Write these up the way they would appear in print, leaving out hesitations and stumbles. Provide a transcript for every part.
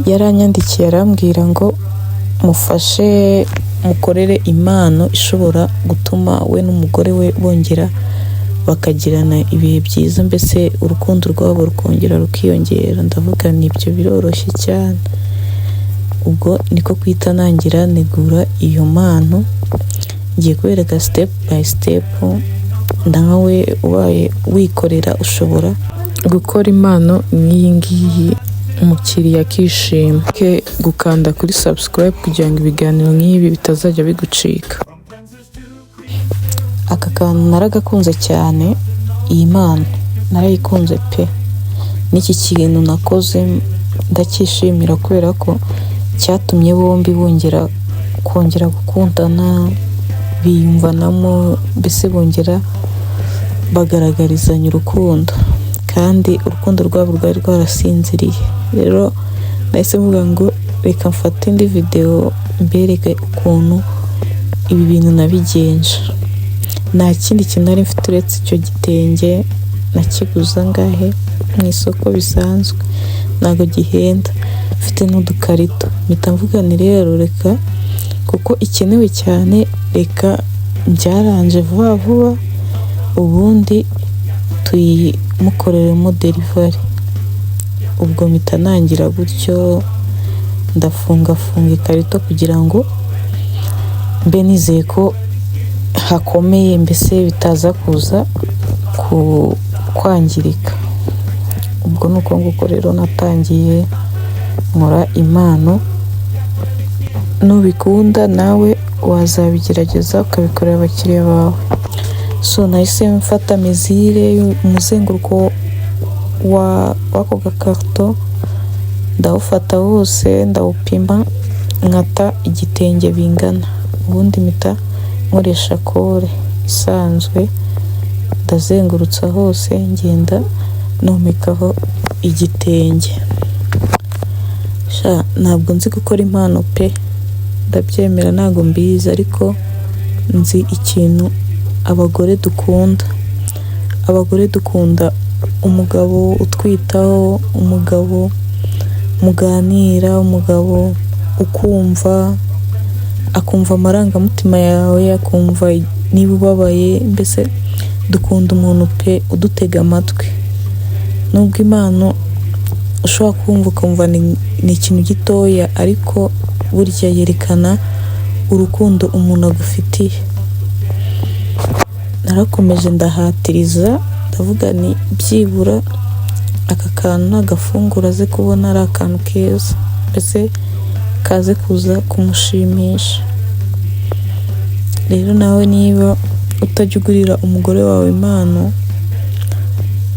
Yaranyandikiye arambwira ngo mufashe mukorere impano ishobora gutuma we n'umugore we bongera bakagirana ibihe byiza, mbese urukundo rwabo rukongera rukiyongera. Ndavuga nti ibyo biroroshye cyane. Ubwo niko guhita ntangira ntegura iyo mpano. Ngiye kubereka step by step. Nawe ubaye wikorera ushobora gukora impano nk'iyi ngiyi, umukiriya akishima. Gukanda kuri subscribe kugira ngo ibiganiro nk'ibi bitazajya bigucika. Aka kantu naragakunze cyane, iyi mpano narayikunze pe. N'iki kintu nakoze ndacyishimira kubera ko cyatumye bombi bongera kongera gukundana, biyumvanamo, mbese bongera bagaragarizanya urukundo, kandi urukundo rwabo rwari rwarasinziriye. Rero nahise mvuga ngo reka mfate indi videwo mbereke ukuntu ibi bintu nabigenje. Nta kindi kintu nari mfite uretse icyo gitenge. Nakiguze angahe mu isoko bisanzwe, ntabwo gihenda. Mfite n'udukarito, mpita mvuga nti rero reka, kuko ikenewe cyane, reka byaranje vuba vuba, ubundi tuyimukoreremo delivery. Ubwo mpita ntangira gutyo, ndafungafunga ikarito kugira ngo mbe nizeye ko hakomeye, mbese bitaza kuza kwangirika. Ubwo ni uko nguko rero natangiye nkora impano. Nubikunda nawe wazabigerageza ukabikorera abakiriya bawe. So nahise mfata mesure umuzenguruko w'ako gakarito, ndawufata wose ndawupima, nkata igitenge bingana, ubundi mpita nkoresha colle isanzwe, ndazengurutsa hose, ngenda nomekaho igitenge. Sha, ntabwo nzi gukora impano pe, ndabyemera, ntabwo mbizi, ariko nzi ikintu abagore dukunda. Abagore dukunda umugabo utwitaho, umugabo muganira, umugabo ukumva, akumva amarangamutima yawe, akumva niba ubabaye. Mbese dukunda umuntu pe udutega amatwi. Nubwo impano ushobora kumva ukumva ni ikintu gitoya, ariko burya yerekana urukundo umuntu agufitiye. Narakomeje ndahatiriza, ndavuga ni byibura aka kantu nagafungura aze kubona ari akantu keza, mbese kaze kuza kumushimisha. Rero nawe niba utajya ugurira umugore wawe impano,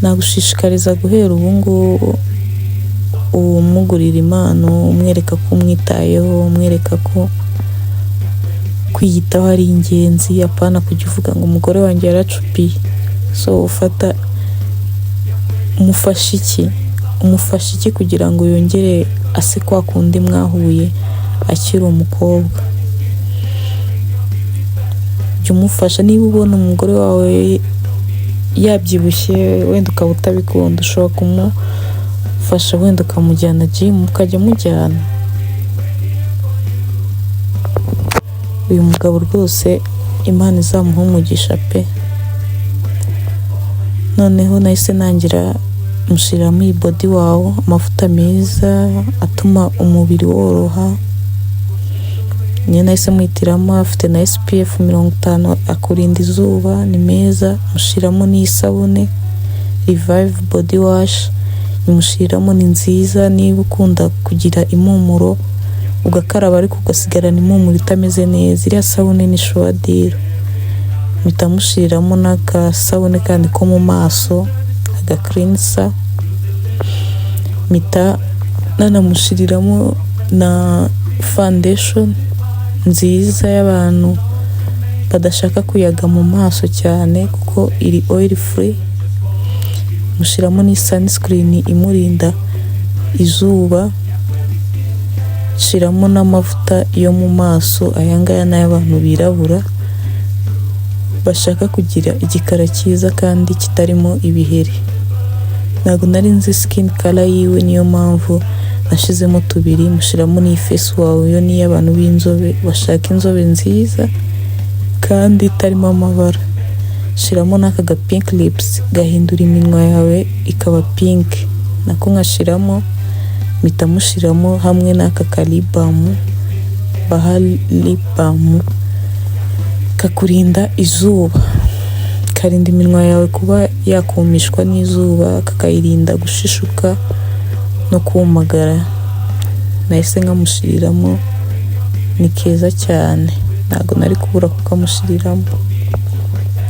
nagushishikariza guhera ubu ngubu umugurira impano, umwereka ko umwitayeho, umwereka ko kwiyitaho ari ingenzi, apana kujya uvuga ngo umugore wanjye yaracupiye. So ufata umufasha iki? Umufasha iki kugira ngo yongere ase kwa kundi mwahuye akiri umukobwa? Jya umufasha. Niba ubona umugore wawe yabyibushye, wenda ukaba utabikunda, ushobora kumufasha, wenda ukamujyana gym, mukajya mujyana. Uyu mugabo rwose Imana izamuha umugisha pe. Noneho nahise ntangira mushyiramo iyi Body Wow, amavuta meza atuma umubiri woroha, niyo nahise muhitiramo. Afite na SPF 50, akurinda izuba, ni meza. Mushyiramo n'isabune Revive Body Wash, imushyiramo, ni nziza niba ukunda kugira impumuro, ugakaraba ariko ugasigarana impumuro itameze neza, iriya sabune ni shuwadiro. Mpita mushiriramo n'agasabune kandi ko mu maso, agacleanser, mpita nanamushiriramo na foundation nziza y'abantu badashaka kuyaga mu maso cyane, kuko iri oil free. Mushyiramo ni sunscreen imurinda izuba, nshyiramo n'amavuta yo mu maso. Aya ngaya ni ay'abantu birabura bashaka kugira igikara cyiza kandi kitarimo ibiheri. Ntabwo nari nzi skin color yiwe, niyo mpamvu Nashizemo tubiri, mushyiramo n'iyi Face Wow. Yo ni iy'abantu b'inzobe bashaka inzobe nziza kandi itarimo amabara. Shiramo n'aka ga pink lips, gahindura iminwa yawe ikaba pink, nako nkashiramo. Mpita mushiramo hamwe n'aka ka lip balm, baha lip balm kakurinda izuba, karinda iminwa yawe kuba yakumishwa n'izuba, kakayirinda gushishuka no kumagara. Nahise nkamushiriramo, ni keza cyane, ntabwo nari kubura kukamushiriramo.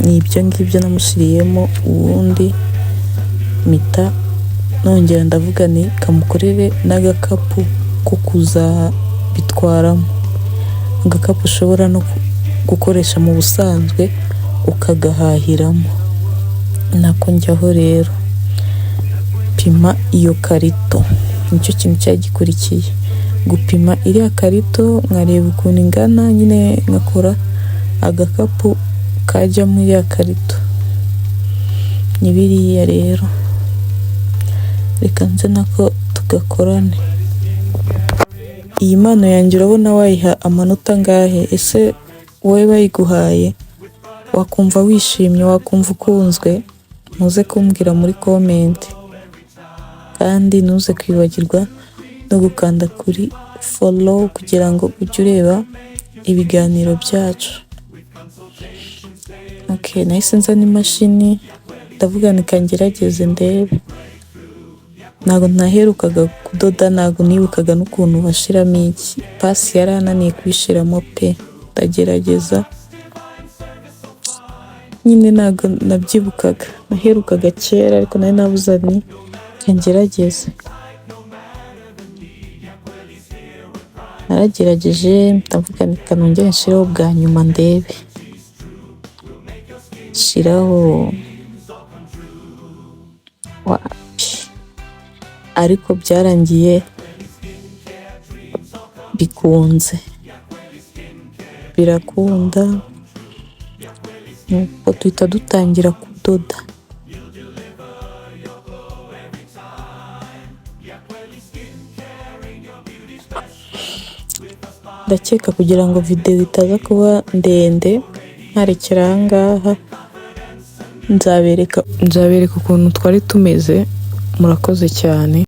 Ni ibyo ngibyo namushyiriyemo. Ubundi mpita nongera ndavuga ni kamukorere n'agakapu ko kuzabitwaramo, agakapu ushobora no gukoresha mu busanzwe ukagahahiramo. Nako njyaho rero pima iyo karito, nicyo kintu cyari gikurikiye, gupima iriya karito nkareba ukuntu ingana nyine, nkakora agakapu kajya muri iriya karito. Ni biriya rero, reka nze nako tugakorane. Iyi mpano yanjye urabona wayiha amanota angahe? Ese wowe bayiguhaye wakumva wishimye, wakumva ukunzwe? Muze kumbwira muri comment, kandi ntuze kwibagirwa no gukanda kuri follow kugira ngo ujye ureba ibiganiro byacu. Okay, nahise nzana imashini, ndavuga ni ngerageze ndebe. Ntabwo naherukaga kudoda, ntabwo nibukaga n'ukuntu bashiramo iki ipasi, yarananiye kuyishiramo pe. Ndagerageza nyine, ntabwo nabyibukaga, naherukaga kera, ariko nari nabuze ni ngerageze. Naragerageje, ndavuga nti reka nongere nshireho bwa nyuma ndebe. Nshiraho, wapi, ariko byarangiye bikunze, birakunda, nuko duhita dutangira kudoda. Ndakeka kugira ngo videwo itaza kuba ndende nkarekera aha ngaha, nzabereka ukuntu twari tumeze. Murakoze cyane.